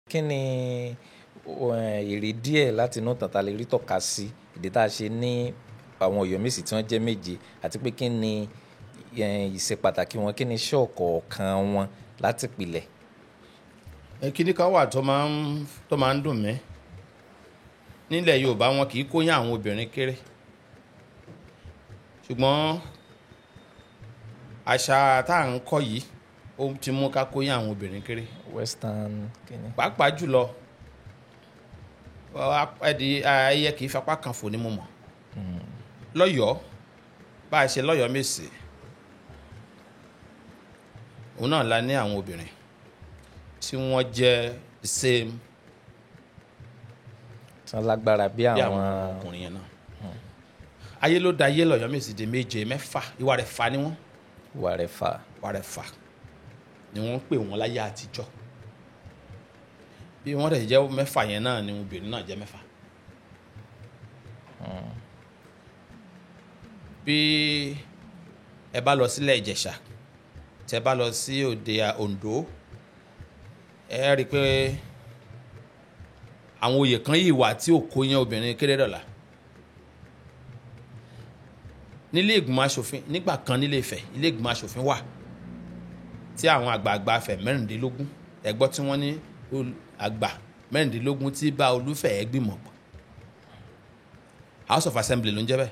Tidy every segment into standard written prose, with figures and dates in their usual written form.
Kí ni èrè díẹ̀ láti inú ìtàn ta lè rí tọ́ka sí ìdí tá a ṣe ní àwọn Ọ̀yọ́mèsì tí wọ́n jẹ́ méje, àti pé kí ni ìṣe pàtàkì wọn, kí ni iṣẹ́ ọ̀kọ̀ọ̀kan wọn láti ìpìlẹ̀? Kíní kan wà tó máa ń dùn mí. Nílẹ̀ Yorùbá, wọn kì í kóyán àwọn obìnrin kéré, ṣùgbọ́n àṣà tá à ń kọ́ yìí, ó ti mú ká kóyán àwọn obìnrin kéré. Western kíní. Pàápàá jùlọ, ẹdí ẹyẹ kì í fapá kan fò ní mo mọ̀ lọ́yọ̀ọ́. Bá a ṣe lọ́yọ̀ọ́ Mèsì, òun náà la ní àwọn obìnrin tí wọ́n jẹ́ the same tí wọ́n lágbára bí bí àwọn àwọn ọkùnrin yẹn náà. Ayé ló da ayé lọ́yọ̀ọ́ Mèsì di méje, mẹ́fà. Ìwà rẹ̀ fa ni wọ́n. Ìwà rẹ̀ fà. Ìwà rẹ̀ fà ni wọ́n ń pè wọ́n láyé àtijọ́. Bí wọ́n dẹ̀ jẹ́ mẹ́fà yẹn náà ni obìnrin náà jẹ́ mẹ́fà. Bí ẹ bá lọ sílẹ̀ Ìjẹ̀ṣà, tẹ bá lọ sí òde Oǹdó, ẹ rí i pé àwọn oyè kan yìí wà tí ò kó yẹn obìnrin kéré dọ̀là. Nílé ìgbìmọ̀ asòfin nígbà kan nílé Ifẹ̀, ilé ìgbìmọ̀ asòfin wà tí àwọn àgbààgbà Ifẹ̀ 16, ẹgbọ́ tí wọ́n ní àgbà 16 tí bá Olúfẹ̀ gbìmọ̀ pọ̀. House of Assembly ló ń jẹ́ bẹ́ẹ̀.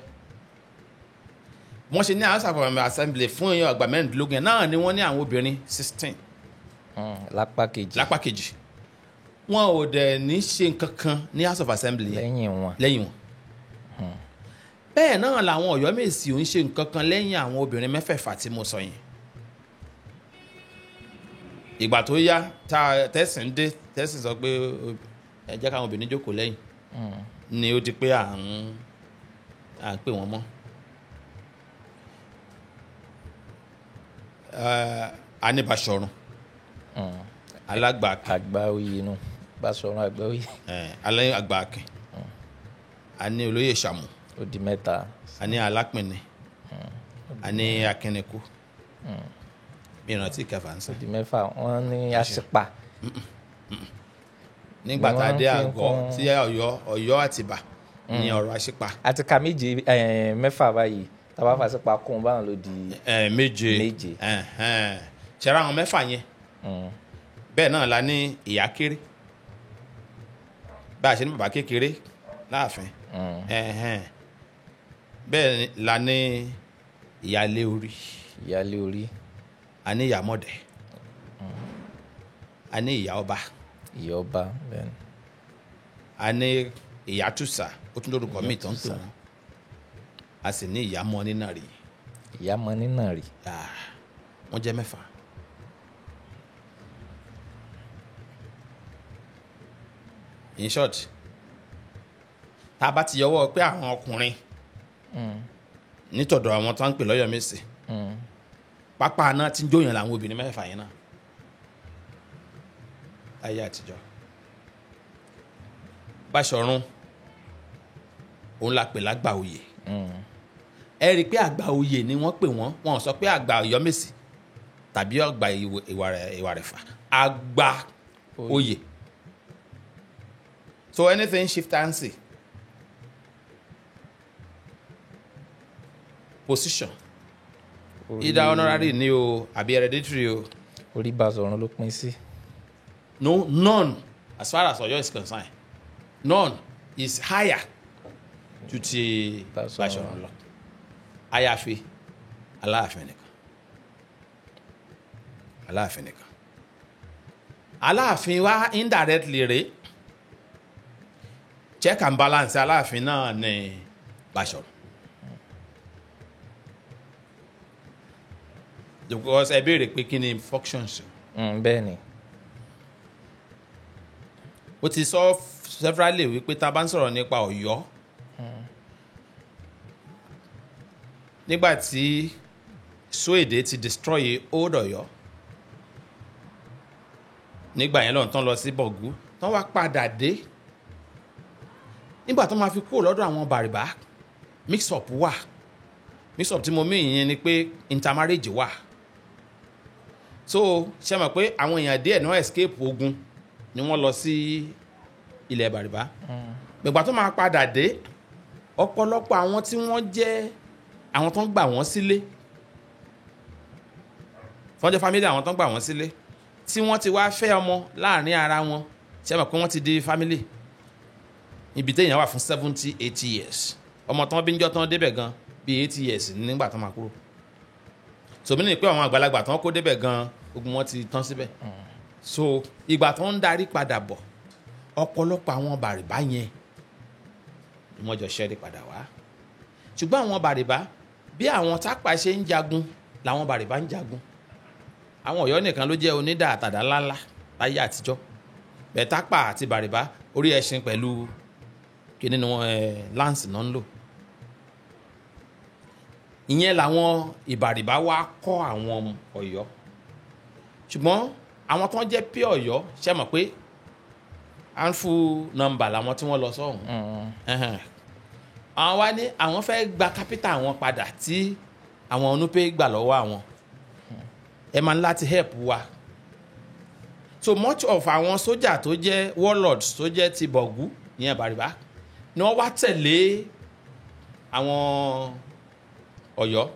Wọ́n ṣe ní House of Assembly fún èèyàn àgbà 16 yẹn náà ni wọ́n ní àwọn obìnrin 16. Lápá kejì. Lápá kejì. Wọn ò dẹ̀ ní ṣe nǹkan kan ní House of Assembly yẹn lẹ́yìn wọn. Lẹ́yìn wọn. Bẹ́ẹ̀ náà làwọn Ọ̀yọ́mèsì ò ń ṣe nǹkan kan lẹ́yìn àwọn obìnrin mẹ́fẹ̀ẹ̀fà tí mo sọ yẹn. Ìgbà tó yá, tá tẹ̀sìn dé, tẹ̀sìn sọ pé ẹ jẹ́ káwọn obìnrin jókòó lẹ́yìn, ni ó di pé à ń pè wọ́n mọ́. A ní Baṣọ̀run, alágbà Akin. Àgbà oyè inú Báṣọ̀run, àgbà oyè. Alẹ́ àgbà Akin. A ní olóyè Ṣàmù. Ó di mẹ́ta. A ní Alápìnni, a ní Akínníkù. Mi ìrántí kẹfà ń Ó sìn. di mẹ́fà. Wọ́n ní àṣìpa. Nígbà tá a Ni dé wọ́n fi ń àgọ́ kún- tí Ọ̀yọ́ Àtìbà ní ọ̀rọ̀ àṣìpa. Àti ka méje, mẹ́fà báyìí. Tá a bá fàṣípa kún báwọn, ló di Méje. Méje. Ẹ̀hẹ́n. Ṣẹ̀rọ àwọn mẹ́fà yẹn, bẹ́ẹ̀ náà la ní ìyá kéré, bá a ṣe ní bàbá kékeré láàfin. Ẹ̀hẹ́n. Bẹ́ẹ̀ ni la ní ìyálé orí. Ìyálé orí. A ní ìyá mọ̀dẹ̀, a ní ìyá ọba. Ìyá ọba, bẹ́ẹ̀ ni. A ní ìyá tùsà, ó tún lórúkọ míì tó ń pè wọ́n. A sì ní ìyá mọ́ nínà rí. Ìyá mọ nínà rí. Ah, wọ́n jẹ́ mẹ́fà. In short, tá a bá ti yọwọ́ pé àwọn ọkùnrin nítọ̀dọ̀ àwọn tó ń pè lọ́yọ̀ Mèsì, pápá náà ti ń jóyàn làwọn obìnrin mẹ́fà yẹn náà láyé àtijọ́. Báṣọ̀run, òun la pè lágbà oyè. Ẹ rí i pé àgbà oyè ni wọ́n pè wọ́n. Wọ́n sọ pé àgbà Ọ̀yọ́mèsì tàbí àgbà Ìwàrẹ̀fà, àgbà oyè. So anything chieftaincy position, either honorary ni o àbí hereditary o, Orí Báṣọ̀run ló pín sí. No, none, as far as Ọ̀yọ́ is concerned, none is higher ju ti Báṣọ̀run. Báṣọ̀run lọ, àyàfi Aláàfin nìkan. Aláàfin nìkan. Aláàfin wa indirectly rè, check and balance Aláàfin náà ní Báṣọ̀run, because ẹ béèrè pé kí ni functions. Bẹ́ẹ̀ ni. Ó ti sọ severally wípé tá a bá ń sọ̀rọ̀ nípa Ọ̀yọ́, nígbà tí Sóèdè ti destroy old Ọ̀yọ́ nígbà yẹn lọ́n, tán lọ sí Bọ̀gú, tán wá padà dé. Nígbà tó máa fi kúrò lọ́dọ̀ àwọn Bàrìbá, mix up wà. Mix up tí mo mí ìyẹn ni pé intermarriage wà. So ṣe mọ̀ pé àwọn èèyàn díẹ̀ náà escape ogun. ni wọ́n lọ sí ilẹ̀ Bàrìbá. Gbẹ̀gbà tó máa padà dé, ọ̀pọ̀lọpọ̀ àwọn tí wọ́n jẹ́ àwọn tó ń gbà wọ́n sílé, tó ń jẹ́ family àwọn tó ń gbà wọ́n sílé, tí wọ́n ti wá fẹ́ ọmọ láàrin ara wọn, tí a mọ̀ pé wọ́n ti di family. Ibi téèyàn wà fún 70-80 years, ọmọ tán bí ń jọ́ tán débẹ̀ gan bíi 80 years nígbà tán máa kúrò. Sòmí ni pé àwọn àgbàlagbà tán kó débẹ̀ gan ogun wọn ti tán síbẹ̀. So ìgbà tó ń darí padà bọ̀, ọ̀pọ̀lọpọ̀ àwọn Bàrìbá yẹn ni wọ́n jọ ṣẹ́rí padà wá. Ṣùgbọ́n àwọn Bàrìbá, bí àwọn Tápà ṣe ń jagun làwọn Bàrìbá ń jagun. Àwọn Ọ̀yọ́ nìkan ló jẹ́ onídà àtàdá ńláńlá láyé àtijọ́. Bẹ́ẹ̀ Tápà àti Bàrìbá orí ẹṣin pẹ̀lú kíní ni wọ́n láǹsì náà ń lò. Ìyẹn làwọn Ìbàrìbá wá kọ́ àwọn Ọ̀yọ́. Ṣùgbọ́n àwọn tó ń jẹ́ pé Ọ̀yọ́ ṣe mọ̀ pé handful number làwọn tí wọ́n lọ sọ́hùn. Àwọn wá ní àwọn fẹ́ gba capital àwọn padà tí àwọn Onupe gbà lọ́wọ́ àwọn. Ẹ máa ń láti help wa. So much of àwọn sójà tó jẹ́ warlords tó jẹ́ ti Bọ̀gú, ìyẹn Bàrìbá, ni wọ́n wá tẹ̀lé àwọn Ọ̀yọ́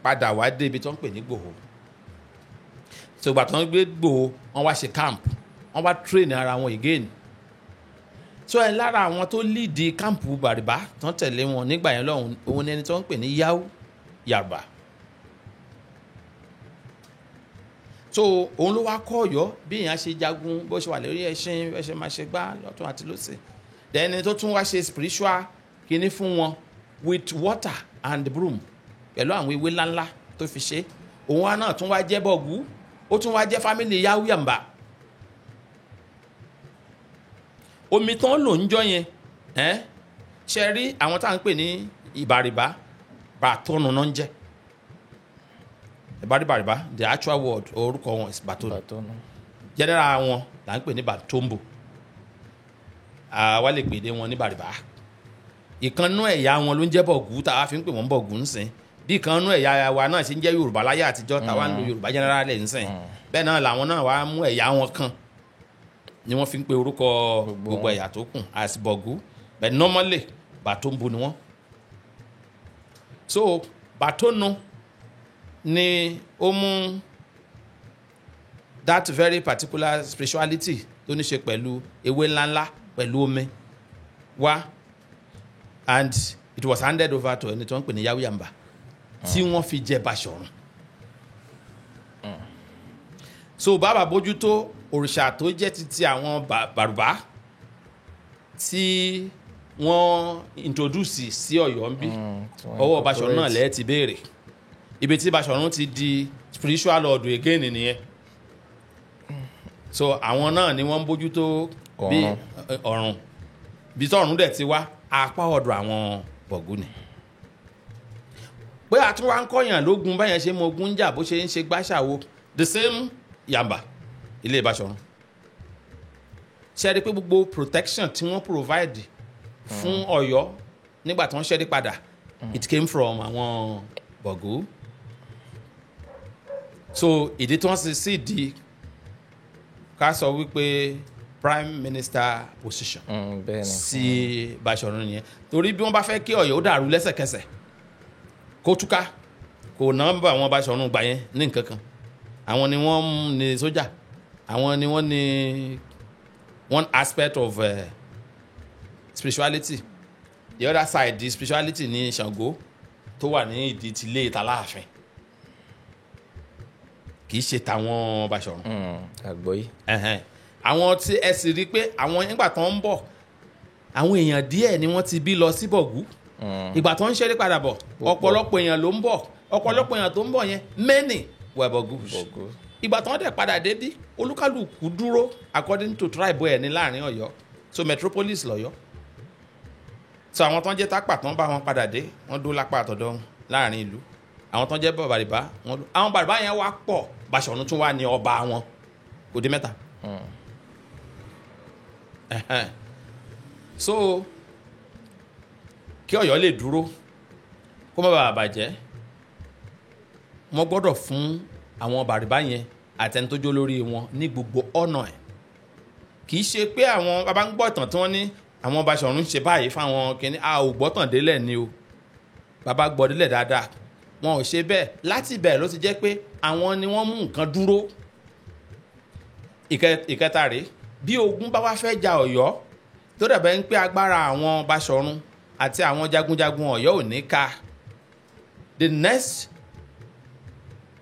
padà wá dé ibi tó ń pè ní Gbòho. So ìgbà tó ń gbé Gbòho, wọ́n wá ṣe camp, wọ́n wá train ara wọn again. So ẹ lára àwọn tó lead camp Bàrìbá tó ń tẹ̀lé wọn nígbà yẹn lọ́hùn, òun ni ẹni tó ń pè ní Yau Yàrá. So òun ló wá kọ́ Ọ̀yọ́ bí èèyàn ṣe jagun, bó ṣe wà lórí ẹṣin, bó ṣe máa ṣe gbá lọ́tún àti lósì. Then ẹni tó tún wá ṣe spiritual kinní fún wọn with water and broom, pẹ̀lú àwọn ewé ńláńlá tó fi ṣe. Òun wá náà tún wá jẹ́ Bọ̀gú, ó tún wá jẹ́ family Yau Yàmbá. Omi tán lò ń jọ yẹn, ṣe rí àwọn tá à ń pè ní Ìbàrìbá, Bàtónù náà ń jẹ́. Ìbàrìbàrìbá, the actual word orúkọ wọn is Bàtónù. General wọn là ń pè ní Bàtómbò. Àwa lè pè dé wọn ní Bàrìbá. Ìkànnú ẹ̀yà wọn ló ń jẹ́ Bọ̀gú, tá a fi ń pè wọ́n Bọ̀gú ńsìn. Bí ìkànnú ẹ̀yà wa náà ṣe ń jẹ́ Yorùbá láyé àtijọ́, táwa ń lo Yorùbá general ńsìn. Bẹ́ẹ̀ náà làwọn náà wá mú ẹ̀yà wọn kan ni wọ́n fi ń pe orúkọ gbogbo ẹ̀yà tó kù as Bọ̀gú. But normally Bàtómbò ni wọ́n. So Bàtónù ni ó mú that very particular spirituality tó ní ṣe pẹ̀lú ewé ńláńlá pẹ̀lú omi wá, and it was handed over to ẹni tó ń pè ní Yau Yàmbá tí wọ́n fi jẹ Baṣọ̀run. So bàbá bójútó òrìṣà tó jẹ́ titi àwọn Bàrùbá tí wọ́n introduce sí Ọ̀yọ́ ń bí, ọwọ́ Baṣọ̀run náà lẹ́ẹ̀ ti béèrè. Ibi tí Baṣọ̀run ti di spiritual lord again nìyẹn. So àwọn náà ni wọ́n ń bójútó bí ọ̀run, bí tọ̀run dẹ̀ ti wá apá ọ̀dọ̀ àwọn Bọ̀gú ni. Pé àtúnwá ń kọ́yàn lógun báyẹn ṣe mọ ogun ń jà, bó ṣe ń ṣe gbáṣàwo, the same Yàmbá ilé Baṣọ̀run. Ṣe rí pé gbogbo protection tí wọ́n provide fún Ọ̀yọ́ nígbà tí wọ́n ṣẹ́rí padà, it came from àwọn Bọ̀gú. So ìdí tí wọ́n sì sì di ká sọ wípé prime minister position sí Baṣọ̀run nìyẹn. Torí bí wọ́n bá fẹ́ kí Ọ̀yọ́ ó dàrú lẹ́sẹ̀kẹsẹ̀ kó túká, kò náà bá àwọn Baṣọ̀run gbà yẹn ní nǹkan kan. Àwọn ni wọ́n ní sójà, àwọn ni wọ́n ní one aspect of spirituality. The other side, the spirituality ní Ṣàngó tó wà ní ìdí tilé ìtàláàfin, kì í ṣe tàwọn Baṣọ̀run. Àgbọ́yé. Àwọn tí ẹ sì rí pé àwọn nígbà tó ń bọ̀, àwọn èèyàn díẹ̀ ni wọ́n ti bí lọ sí Bọ̀gú. Ìgbà tó ń ṣeré padà bọ̀, ọ̀pọ̀lọpọ̀ èèyàn ló ń bọ̀. Ọ̀pọ̀lọpọ̀ èèyàn tó ń bọ̀ yẹn, many were Bọ̀gú. Ìgbà tó ń dẹ̀ padà débí, olúkálùkù dúró according to tribe ẹ̀ ní láàrin Ọ̀yọ́. So metropolis lọ́yọ́. So àwọn tó ń jẹ́ Tápà tó ń bá wọn padà dé, wọ́n dó lápá àtọ̀dọ̀ wọn láàrin ìlú. Àwọn tó ń jẹ́ Bàrìbá, wọ́n dó. Àwọn Bàrìbá yẹn wá pọ̀, Baṣọ̀run tún wá ní ọba wọn. Kò dé mẹ́ta. So kí Ọ̀yọ́ lè dúró kó má bàa bàjẹ́, wọ́n gbọ́dọ̀ fún àwọn Bàrìbá yẹn àtẹni tó jó lórí wọn ní gbogbo ọ̀nà ẹ̀. Kì í ṣe pé àwọn bàbá ń gbọ́ ìtàn tí wọ́n ní àwọn Baṣọ̀run ń ṣe báyìí fáwọn kìíní, a ò gbọ́tàn délẹ̀ ni o. Bàbá gbọ́ délẹ̀ dáadáa, wọn ò ṣe bẹ́ẹ̀. Láti bẹ̀rẹ̀ ló ti jẹ́ pé àwọn ni wọ́n mú nǹkan dúró. Ìkẹta rèé, bí ogun bá wá fẹ́ ja Ọ̀yọ́ tó dàbẹ̀ ń pé agbára àwọn Baṣọ̀run àti àwọn jagunjagun Ọ̀yọ́ ò ní ká, the next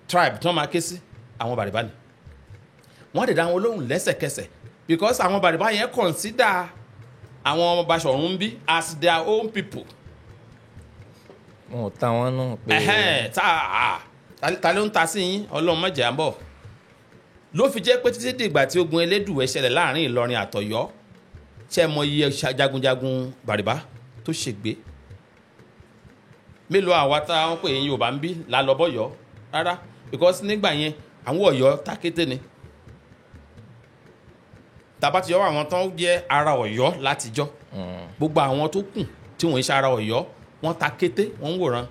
tribe tí wọ́n máa ké sí àwọn Bàrìbá ni. Wọ́n dẹ̀ dá wọn lóhùn lẹ́sẹ̀kẹsẹ̀ because àwọn Bàrìbá yẹn consider àwọn Baṣọ̀run bí as their own people. Wọn ò ta wọn nù pé Ẹhẹ́n, ta ló ń ta sí yín? Ọlọ́run má jẹ́ à ń bọ̀. Ló fi jẹ́ pé títí dìgbà tí ogun Elédùwẹ̀ ṣẹlẹ̀ láàrin Ìlọrin àtọ̀yọ́, ṣe mọ iye jagunjagun Bàrìbá tó ṣègbé? Mélòó àwa tá wọ́n pè é Yorùbá ń bí la lọ bọ́yọ̀ rárá, because nígbà yẹn àwọn Ọ̀yọ́ takété ni. Tàbá ti yọ àwọn tán jẹ́ ara Ọ̀yọ́ látijọ́, gbogbo àwọn tó kù tí wọ́n ń ṣe ara Ọ̀yọ́ wọ́n ta kété, wọ́n ń wòran.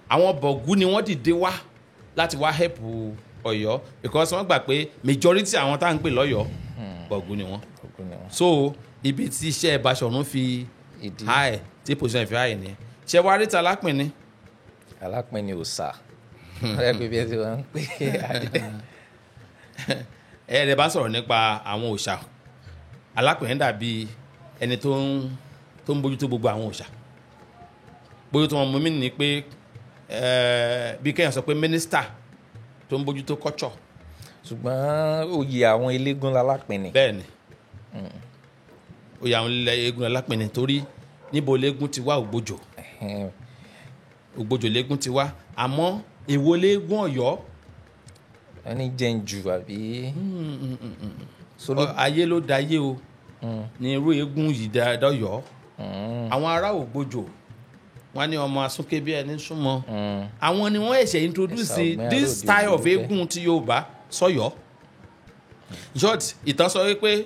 Àwọn Bọ̀gú ni wọ́n dìde wá láti wá help Ọ̀yọ́ because wọ́n gbà pé majority àwọn tá à ń pè lọ́yọ̀ọ́ Bọ̀gú ni wọ́n. Bọ̀gú ni wọ́n. So ibi tí iṣẹ́ Baṣọ̀run fi Ìdí. high, tí position fi high nìyẹn. Ṣé wàá rí ta Alápìnní? Alápìnní òòṣà, wọ́n pè bí ẹ ti wọ́n ń pè é. Ẹ rẹ bá sọ̀rọ̀ nípa àwọn òòṣà, Alápìnní dàbí ẹni tó ń bójútó gbogbo àwọn òòṣà. Bójútó wọn mú mi ní pé bí kéèyàn sọ pé mínísítà tó ń bójútó culture. Ṣùgbọ́n oyè àwọn eléégún l'Alápìnní. Bẹ́ẹ̀ ni, oyè àwọn eléégún l'Alápìnní, torí níbo léégún ti wá? Ògbójò. Ògbójò léégún ti wá, àmọ́ èwo léégún Ọ̀yọ́? Ẹni jẹ́njú àbí? Ayé ló dayé o ní irú eégún yìí dọ́yọ́. Àwọn ará Ògbójò wọ́n ní ọmọ asúnké bí ẹni súnmọ́, àwọn ni wọ́n ẹ̀ṣẹ̀ introduce this style of eégún tí Yorùbá sọ̀yọ́. George ìtàn sọ wípé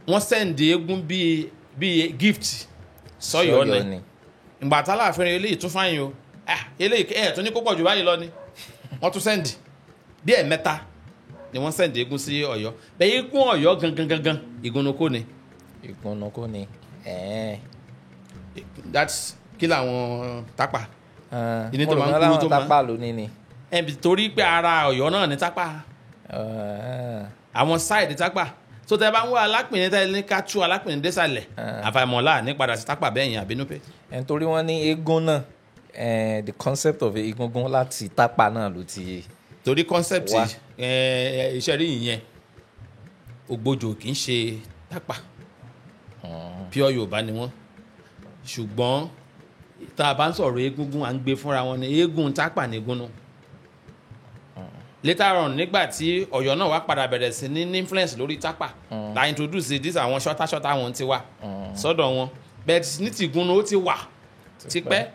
wọ́n send eégún bíi gift sọ̀yọ́ ni. Ìgbà tá láàfin eléyìí tún fáyín o, eléyìí ẹ̀ tún ní kó pọ̀ jù báyìí lọ ni wọ́n tún send bí ẹ̀mẹ́ta ni wọ́n send eégún sí Ọ̀yọ́. Bẹ́ẹ̀ eégún Ọ̀yọ́ gangan gangan Ìgúnnukó ni. Ìgúnnukó ni. That's kí làwọn tápà. Ìní tó máa ń kúrú tó máa tápà lónìí ni. Torí pé ara Ọ̀yọ́ náà ní tápà. Àwọn sáìdì tápà tó tẹ bá ń wá Alápìnní tẹ ní ká tú Alápìnní désàlẹ̀, àfàìmọ̀lá ní padà sí tápà bẹ́ẹ̀ yẹn àbínú pé. Nítorí wọ́n ní eégún náà, the concept of egungun láti tápà náà ló ti. Torí concept iṣẹ́ rí ìyẹn, Ògbójò kì í ṣe tápà, pure Yorùbá ni wọ́n. Ṣùgbọ́n tá a bá ń sọ̀rọ̀ egungun, à ń gbé fúnra wọn ni eégún tápà ní gúnnu. Later on nígbà tí Ọ̀yọ́ náà wá padà bẹ̀rẹ̀ sí ní influence lórí tápà, la introduce this àwọn ṣọ́tàṣọ́tà wọn ti wá sọ́dọ̀ wọn, but ní ti gúnnu ó ti wà tipẹ́,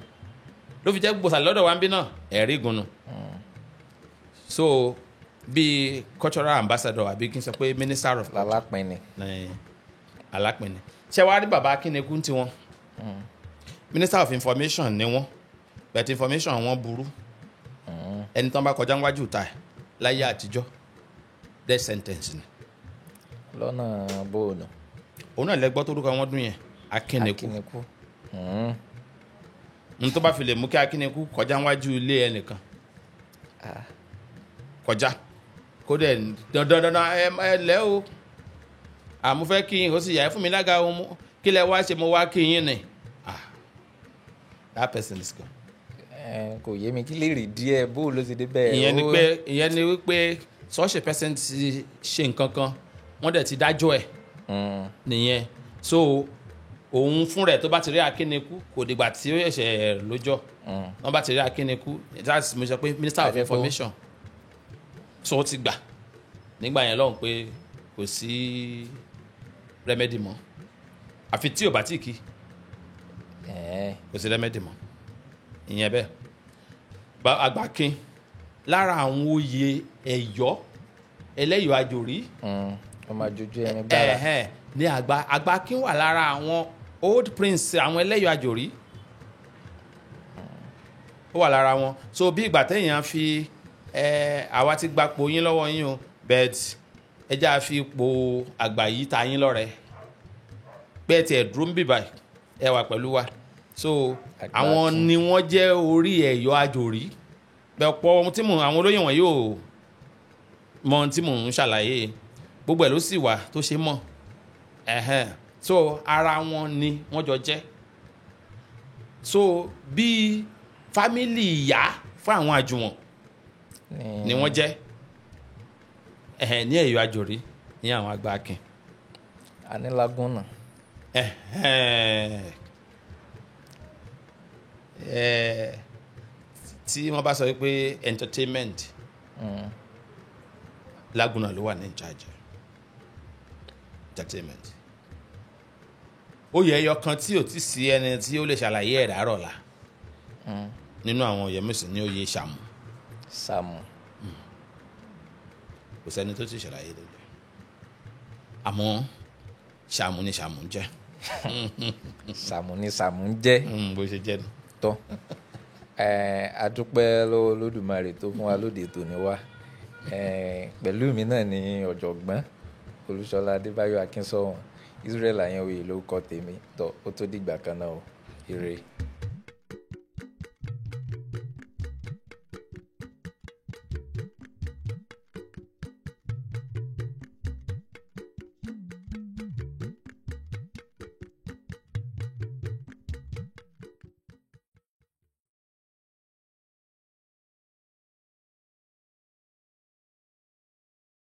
ló fi jẹ́ gbòsàlẹ̀ lọ́dọ̀ wa ń bí náà ẹ̀rí gúnnu. So bí cultural ambassador àbí kí n sọ pé minister of culture Alápìnní. Alápìnní. Ṣé wàá rí bàbá Akínnekú ń tiwọn? Minister of information ni wọ́n, but information wọn burú. Ẹni tán bá kọjá níwájú ta ẹ̀ láyé àtijọ́, death sentence ni. Lọ́nà bóòlù. Òun náà lẹ́gbọ́ tó rúkọ wọn dún yẹn, Akínnekú. N tó bá fi lè mú kí Akínnekú kọjá níwájú ilé ẹnìkan kọjá kó dẹ̀ dandan dandan ẹ lẹ́ o, àmúfẹ́ kí n ó sì yà ẹ́ fún mi lága ohun kí lẹ wá ṣe, mo wá kí yín ni. That person is gone. Kò yé mi, kí lè rí díẹ̀ bó ló ti dé bẹ́ẹ̀. Ìyẹn ni wípé such a person ti ṣe nǹkan kan, wọ́n dẹ̀ ti dájọ́ ẹ̀ nìyẹn. So òun fún rẹ̀ tó bá ti rí Akínnekú, kò dìgbà tí ó ṣẹ̀ṣẹ̀ lójọ́, wọ́n bá ti rí Akínnekú, that's mo sọ pé minister of information, so ó ti gbà nígbà yẹn lọ́hùn pé kò sí remedy mọ́, àfi tí ò bá tí kí kò sí remedy mọ́. Ìyẹn bẹ́ẹ̀. Àgbàkin lára àwọn oyè Ẹ̀yọ́ ẹlẹ́yọ̀ àjòrí, ọmọ àjòjú ẹni gbára ní Àgbàkin wà lára àwọn old prince àwọn ẹlẹ́yọ̀ àjòrí, ó wà lára wọn. So bí ìgbà téèyàn fi àwa ti gbapò yín lọ́wọ́ yín o, but Ẹ jẹ́ a fi ipò àgbà yìí ta yín lọ́rẹ, pé ẹ tiẹ̀ dúró ń bì báyìí, ẹ wà pẹ̀lú wa. So Àgbà àwọn Akin. ni wọ́n jẹ́ orí Ẹ̀yọ́ Àjòrí. Bẹ́ẹ̀ ọ̀pọ̀ ohun tí mò ń àwọn olóyè wọn yóò mọ ohun tí mò ń ṣàlàyé, gbogbo ẹ̀ ló sì wà tó ṣe mọ̀. Ẹ̀hẹ́n. So ara wọn ni wọ́n jọ jẹ́. So bí family ìyá fún àwọn Àjùwọ̀n ni wọ́n jẹ́. Ẹ̀hẹ́n, ní Ẹ̀yọ́ Àjòrí ní àwọn àgbà Akin. Anílágúnná. Ẹ̀hẹ́n. Tí wọ́n bá sọ wípé entertainment, Lágúnná ló wà ní in charge entertainment. Oyè ẹyọ kan tí ò ti sí ẹni tí ó lè ṣàlàyé ẹ̀ dàárọ̀ la nínú àwọn Ọ̀yọ́mèsì ní oyè Ṣàmù. Sàmù. Kò sẹ́ni tó ti ṣàlàyé lójú, àmọ́ Ṣàmù ni Ṣàmù ń jẹ́. Sàmù ni Sàmù ń jẹ́. Bó ṣe jẹ́ nu. Tọ́ ẹ, a dúpẹ́ lọ́wọ́ Olódùmarè tó fún wa lóde tòní wá. Pẹ̀lú mi náà ní ọ̀jọ̀gbọ́n Olúṣọlá Adébáyọ̀ Akínsọ̀hún. Israel Àyànwòye lórúkọ tèmi. Tọ́ ó tó dìgbà kan náà o, ire.